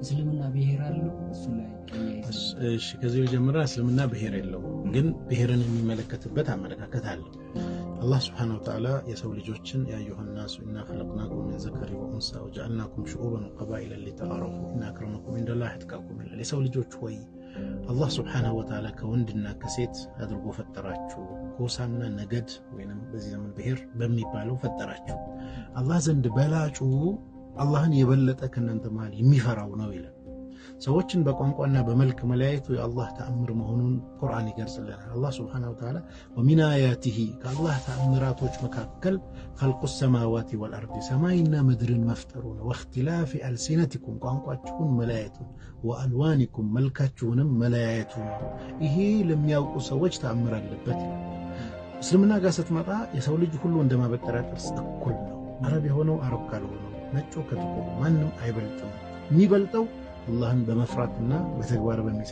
እስልምና ብሔር አለው? እሱ ላይ እሺ፣ ከዚህ መጀመሪያ እስልምና ብሔር የለውም፣ ግን ብሔርን የሚመለከትበት አመለካከት አለ። አላህ سبحانه وتعالى የሰው ልጆችን يا أيها الناس إنا خلقناكم من ذكر وأنثى وجعلناكم شعوبا وقبائل لتعارفوا إن أكرمكم عند الله أتقاكم ይላል። የሰው ልጆች ሆይ፣ አላህ سبحانه وتعالى ከወንድና ከሴት አድርጎ ፈጠራችሁ፣ ጎሳና ነገድ ወይንም በዚህ ዘመን ብሔር በሚባለው ፈጠራችሁ። አላህ ዘንድ በላጩ አላህን የበለጠ ከእናንተ መሃል የሚፈራው ነው ይላል። ሰዎችን በቋንቋና በመልክ መለያየቱ የአላህ ተአምር መሆኑን ቁርአን ይገልጽልናል። አላህ سبحانه وتعالى ومن آياته ከአላህ ተአምራቶች መካከል خلق السماوات والأرض ሰማይና ምድርን መፍጠሩ ነው። واختلاف ألسنتكم ቋንቋችሁን መለያየቱ፣ وألوانكم መልካችሁንም መለያየቱ ነው። ይሄ ለሚያውቁ ሰዎች ተአምር አለበት ይላል። እስልምና ጋር ስትመጣ የሰው ልጅ ሁሉ እንደ ማበጠሪያ ጥርስ እኩል ነው። አረብ የሆነው አረብ ካልሆነው፣ ነጩ ከጥቁሩ ማንም አይበልጥም። የሚበልጠው አላህን በመፍራትና በተግባር በሚሰራ